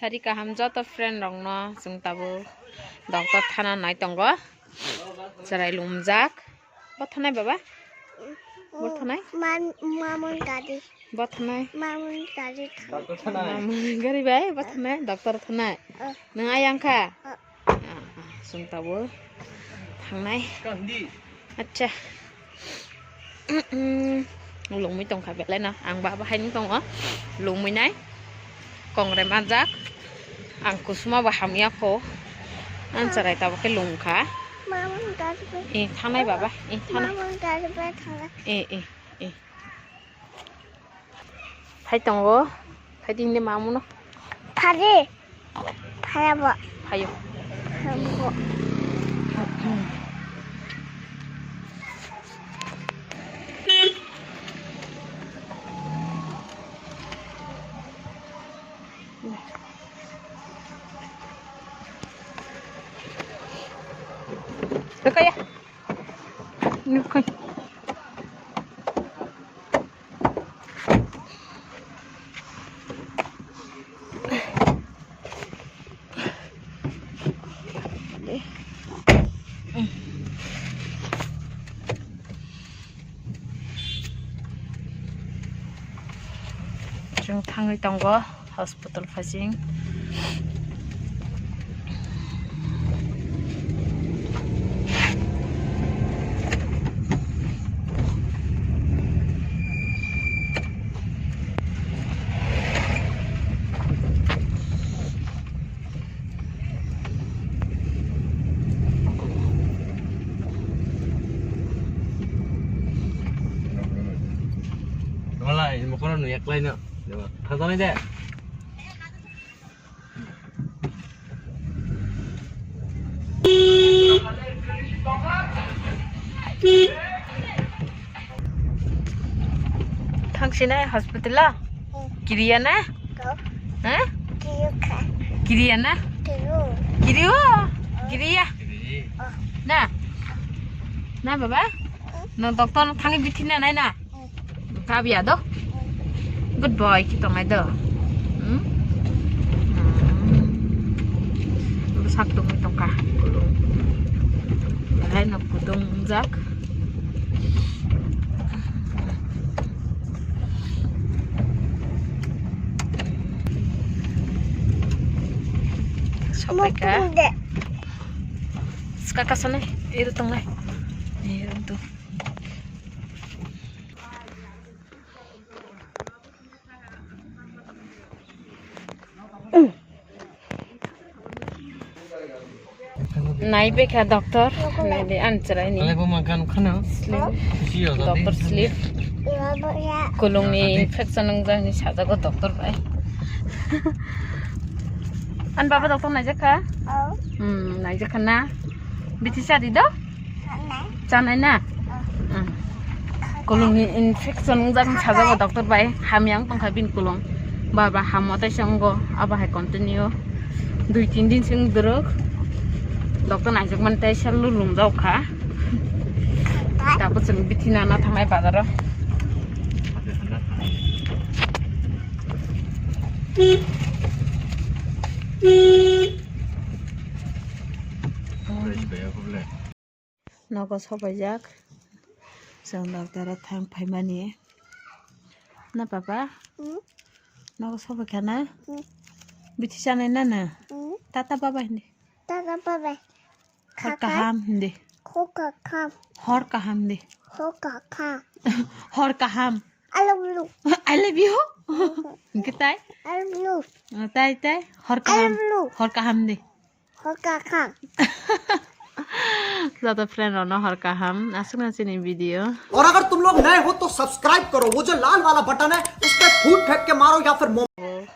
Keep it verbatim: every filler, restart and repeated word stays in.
Sari kaham joto friend rokno chwng tabuk doctor thana nai tongo. Chwrai lumjak. Bo thanai baba? Bo thanai? Man-, mamun gari. Bo thanai? Mamun gari thanai. Mamun gari bai bo thanai? Doctor thanai? Oh. Nwng ayang kha? Oh. Ah, ah, chwng tabuk thangnai. Acha. Lungmui tongkha belai no. Ang ba bahai tongo. Lungmui nai. Kongrai manjak. Ang kusuma ba hamya kho. Ang chwrai tabuk khe lungkha. Mamun gari bai. Eh, thangnai baba. Eh, thangnai. Mamun gari bai thangnai. Eh, eh, eh. Phai tongo. Phai di hindi mamuno. Phadi. Phaya bo. Phayo. Phayo bo. Kaya. Nukoi. Chwng thangwi tongo. Hospital phasing. Wala, ini mukoro nu yaklai no. Thangtani de. Thangsinai hospital o? Hmm. Kiriya na? Ko. Ha? Kiriya kha. Kiriya na? Kiriya. Kiriya? Oh. Kiriya? Kiriya. Oh. Na? Na baba? Hmm. No doctor no thangwi bithi na nai na? Hmm. Kabya do. Good boy, ki tongai do. Hmm? Hmm. Sak tongwi tongka. Belai no kudung jak. Sopaika. Skaka sone, iru tongnai. Iru tu. Nai bekha doctor, nai de an chwrai ni. Alai bo ma gan khana. Sleep. Doctor sleep. Kulung ni infection wng jak ni sajago doctor bai. An baba doctor nai jakha? Oh. Hmm, nai jakha na. Bithi sadi do? Chanai na? Hmm. Kulung ni infection wngjak ni sajago doctor bai, hamya wng tongkha bini kulung. Bar bar hammo taisa wngo, abo hai continue dui tin din se wng dorok. Doctor naijakmani taisa lulum jakkha. Tabuk chwng bithi nana thangnai bazaro. Nogo sobaijak. Chwng doctor o thang phaimani. Na papa? Hmm? Nogo sobaikha na? Hmm. Bithi chanai na na? Hmm. Tata baba hindi. Tata baba. Hor kaham hindi. Hor kaham. Hor kaham hindi. Hor kaham. Hor kaham. I love you. I love you. Hwnkhe tai? I love you. Tai tai. Hor kaham. I love you. Hor kaham hindi. Hor kaham. Joto friend rokno hor kaham. Aswkno chini video. और अगर तुम लोग नए हो तो सब्सक्राइब करो, वो जो लाल वाला बटन है उस पे फूट फेंक के मारो या फिर मोम